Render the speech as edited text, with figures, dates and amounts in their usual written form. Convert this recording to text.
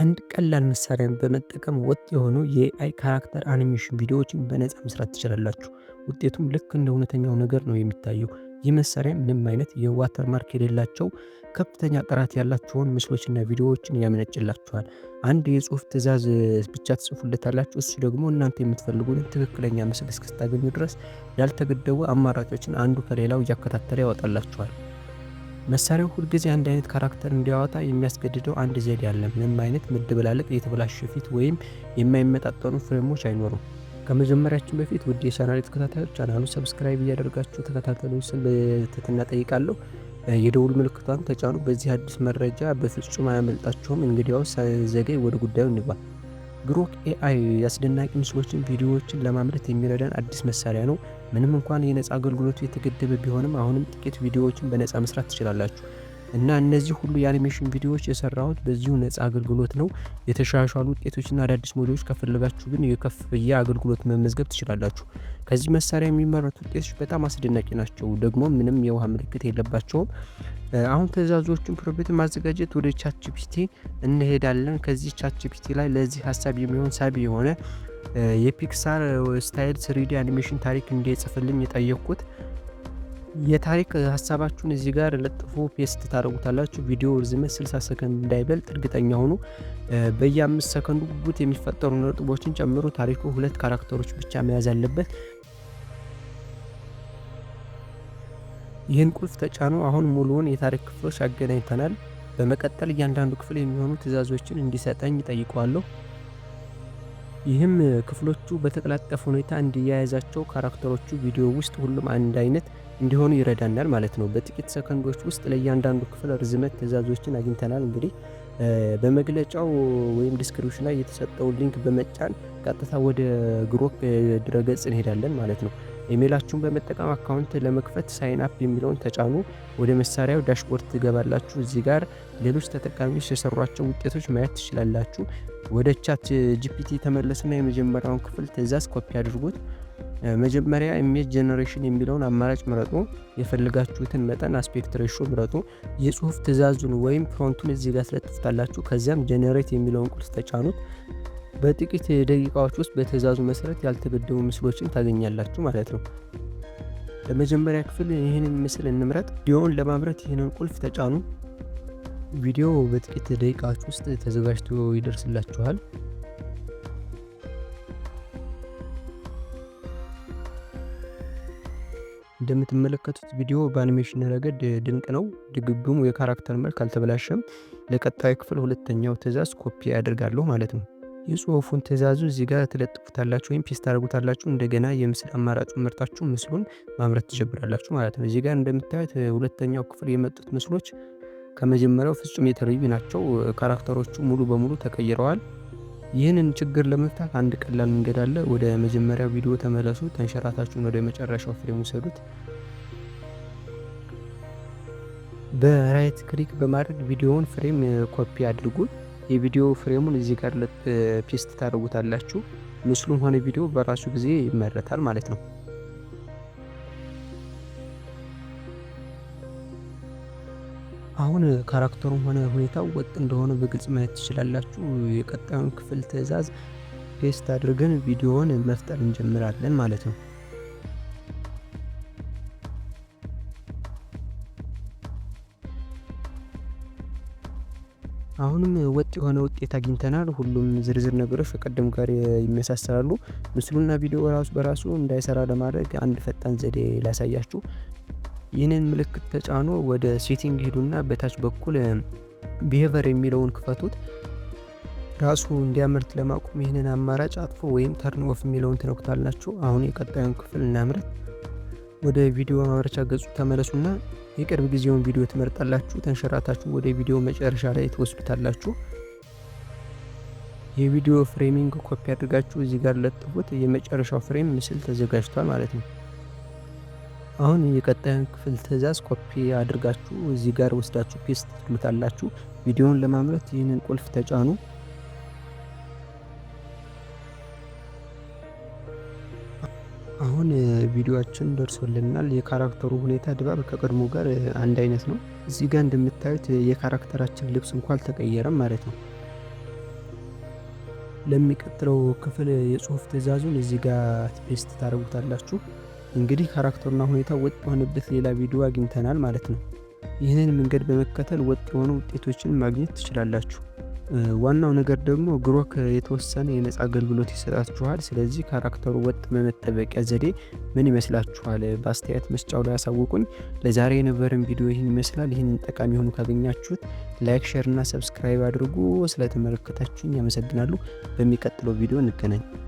አንድ ቀላል መሳሪያን በመጠቀም ወጥ የሆኑ የ AI character animation ቪዲዮዎችን በነፃ መስራት ትችላላችሁ። ውጤቱም ልክ እንደ እውነተኛው ነገር ነው የሚታየው። ይህ መሳሪያ ምንም አይነት የ watermark የሌላቸው ከፍተኛ ጥራት ያላቸውን ምስሎችና ቪዲዮዎችን ያመነጭላችኋል። አንድ የጽሁፍ ትዕዛዝ ብቻ ትጽፉለታላችሁ። እሱ ደግሞ እናንተ የምትፈልጉትን ትክክለኛ ምስል እስክታገኙ ድረስ ያልተገደቡ አማራጮችን አንዱ ከሌላው እያከታተለ ያወጣላችኋል። መሳሪያው ሁልጊዜ አንድ አይነት character እንዲያወጣ የሚያስገድደው አንድ ዘዴ አለ። ምንም አይነት መደበላለቅ፣ የተበላሸ ፊት ወይም የማይመጣጠኑ frame ኦች አይኖሩም። ከመጀመሪያችን በፊት ውድ የቻናል ተከታታዮች፣ ቻናሉ subscribe እያደረጋችሁ ተከታተሉ ስል በትህትና ጠይቃለሁ። የደውል ምልክቷን ተጫኑ። በዚህ አዲስ መረጃ በፍጹም አያመልጣችሁም። እንግዲያውስ ሳንዘገይ ወደ ጉዳዩ እንግባ። Grok AI አስደናቂ ምስሎችን፣ ቪዲዮዎችን ለማምረት የሚረዳን አዲስ መሳሪያ ነው። ምንም እንኳን የነፃ አገልግሎቱ የተገደበ ቢሆንም አሁንም ጥቂት ቪዲዮዎችን በነፃ መስራት ትችላላችሁ። እና እነዚህ ሁሉ የአኒሜሽን ቪዲዮዎች የሰራሁት በዚሁ ነፃ አገልግሎት ነው። የተሻሻሉ ውጤቶችና አዳዲስ ሞዴሎች ከፈለጋችሁ ግን የክፍያ አገልግሎት መመዝገብ ትችላላችሁ። ከዚህ መሳሪያ የሚመረቱ ውጤቶች በጣም አስደናቂ ናቸው። ደግሞ ምንም የውሃ ምልክት የለባቸውም። አሁን ትዕዛዞቹን prompt ማዘጋጀት ወደ ChatGPT እንሄዳለን። ከዚህ ChatGPT ላይ ለዚህ ሀሳብ የሚሆን ሳቢ የሆነ የ Pixar style 3D animation ታሪክ እንዲጽፍልኝ የጠየቅኩት። የታሪክ ሀሳባችሁን እዚህ ጋር ለጥፎ paste ታደርጉታላችሁ። ቪዲዮ ርዝመት 60 ሰከንድ እንዳይበልጥ እርግጠኛ ሁኑ። በየ5 ሰከንዱ ጉጉት የሚፈጠሩ ነጥቦችን ጨምሮ ታሪኩ ሁለት character ኦች ብቻ መያዝ አለበት። ይህን ቁልፍ ተጫኑ። አሁን ሙሉውን የታሪክ ክፍሎች አገናኝተናል። በመቀጠል እያንዳንዱ ክፍል የሚሆኑ ትዕዛዞችን እንዲሰጠኝ እጠይቀዋለሁ። ይህም ክፍሎቹ በተቀላጠፈ ሁኔታ እንዲያያዛቸው፣ character ኦቹ ቪዲዮ ውስጥ ሁሉም አንድ አይነት እንዲሆኑ ይረዳናል ማለት ነው። በጥቂት ሰከንዶች ውስጥ ለእያንዳንዱ ክፍል ርዝመት ትዕዛዞችን አግኝተናል። እንግዲህ በመግለጫው ወይም description ላይ የተሰጠውን link በመጫን ቀጥታ ወደ Grok ድረገጽ እንሄዳለን ማለት ነው። ኢሜይላችሁን በመጠቀም account ለመክፈት sign up የሚለውን ተጫኑ። ወደ መሳሪያው dashboard ትገባላችሁ። እዚህ ጋር ሌሎች ተጠቃሚዎች የሰሯቸው ውጤቶች ማየት ትችላላችሁ። ወደ ChatGPT ተመለሱና የመጀመሪያውን ክፍል ትዕዛዝ ኮፒ አድርጉት። መጀመሪያ image generation የሚለውን አማራጭ ምረጡ። የፈለጋችሁትን መጠን aspect ratio ምረጡ። የጽሁፍ ትዕዛዙን ወይም prompt ኡን እዚህ ጋር ትለጥፉታላችሁ። ከዚያም generate የሚለውን ቁልፍ ተጫኑት። በጥቂት ደቂቃዎች ውስጥ በትዕዛዙ መሰረት ያልተገደቡ ምስሎችን ታገኛላችሁ ማለት ነው። ለመጀመሪያ ክፍል ይህንን ምስል እንምረጥ። ቪዲዮውን ለማምረት ይህንን ቁልፍ ተጫኑ። ቪዲዮ በጥቂት ደቂቃዎች ውስጥ ተዘጋጅቶ ይደርስላችኋል። እንደምትመለከቱት ቪዲዮ በአኒሜሽን ረገድ ድንቅ ነው። ድግግሙ የ character መልክ አልተበላሸም። ለቀጣዩ ክፍል ሁለተኛው ትዕዛዝ ኮፒ ያደርጋለሁ ማለት ነው። የጽሁፉን ትዕዛዙ እዚህ ጋር ትለጥፉታላችሁ ወይም paste ታደርጉታላችሁ። እንደገና የምስል አማራጩን መርጣችሁ ምስሉን ማምረት ትጀምራላችሁ ማለት ነው። እዚህ ጋር እንደምታዩት ሁለተኛው ክፍል የመጡት ምስሎች ከመጀመሪያው ፍጹም የተለዩ ናቸው። character ኦቹ ሙሉ በሙሉ ተቀይረዋል። ይህንን ችግር ለመፍታት አንድ ቀላል መንገድ አለ። ወደ መጀመሪያው ቪዲዮ ተመለሱ። ተንሸራታችሁን ወደ መጨረሻው frame ውሰዱት። በ right click በማድረግ ቪዲዮውን frame copy አድርጉ። የቪዲዮ frame ኡን እዚህ ጋር paste ታደርጉታላችሁ። ምስሉም ሆነ ቪዲዮ በራሱ ጊዜ ይመረታል ማለት ነው። አሁን character ኡም ሆነ ሁኔታው ወጥ እንደሆነ በግልጽ ማየት ትችላላችሁ። የቀጣዩን ክፍል ትዕዛዝ paste አድርገን ቪዲዮውን መፍጠር እንጀምራለን ማለት ነው። አሁንም ወጥ የሆነ ውጤት አግኝተናል። ሁሉም ዝርዝር ነገሮች ከቀደሙ ጋር ይመሳሰላሉ። ምስሉና ቪዲዮ ራሱ በራሱ እንዳይሰራ ለማድረግ አንድ ፈጣን ዘዴ ላሳያችሁ። ይህንን ምልክት ተጫኑ። ወደ setting ሂዱና በታች በኩል behavior የሚለውን ክፈቱት። ራሱ እንዲያመርት ለማቆም ይህንን አማራጭ አጥፉ ወይም turn off የሚለውን ትነኩታላችሁ። አሁን የቀጣዩን ክፍል እናምረት። ወደ ቪዲዮ ማምረቻ ገጹ ተመለሱና የቅርብ ጊዜውን ቪዲዮ ትመርጣላችሁ። ተንሸራታችሁ ወደ ቪዲዮ መጨረሻ ላይ ትወስዱታላችሁ። የቪዲዮ framing copy አድርጋችሁ እዚህ ጋር ለጥፉት። የመጨረሻው frame ምስል ተዘጋጅቷል ማለት ነው። አሁን የቀጣዩን ክፍል ትዕዛዝ ኮፒ አድርጋችሁ እዚህ ጋር ወስዳችሁ paste ትሉታላችሁ። ቪዲዮውን ለማምረት ይህንን ቁልፍ ተጫኑ። አሁን ቪዲዮአችን ደርሶልናል። የ character ኡ ሁኔታ ድባብ ከቀድሞ ጋር አንድ አይነት ነው። እዚህ ጋር እንደምታዩት የ character ኣችን ልብስ እንኳን አልተቀየረም ማለት ነው። ለሚቀጥለው ክፍል የጽሁፍ ትዕዛዙን እዚህ ጋር paste ታደርጉታላችሁ። እንግዲህ character ኡና ሁኔታ ወጥ የሆነበት ሌላ ቪዲዮ አግኝተናል ማለት ነው። ይህንን መንገድ በመከተል ወጥ የሆኑ ውጤቶችን ማግኘት ትችላላችሁ። ዋናው ነገር ደግሞ Grok የተወሰነ የነፃ አገልግሎት ይሰጣችኋል። ስለዚህ character ኡ ወጥ መጠበቂያ ዘዴ ምን ይመስላችኋል? በአስተያየት መስጫው ላይ ያሳውቁኝ። ለዛሬ የነበረን ቪዲዮ ይህን ይመስላል። ይህንን ጠቃሚ ሆኑ ካገኛችሁት like፣ share እና subscribe አድርጉ። ስለተመለከታችሁኝ ያመሰግናሉ። በሚቀጥለው ቪዲዮ እንገናኝ።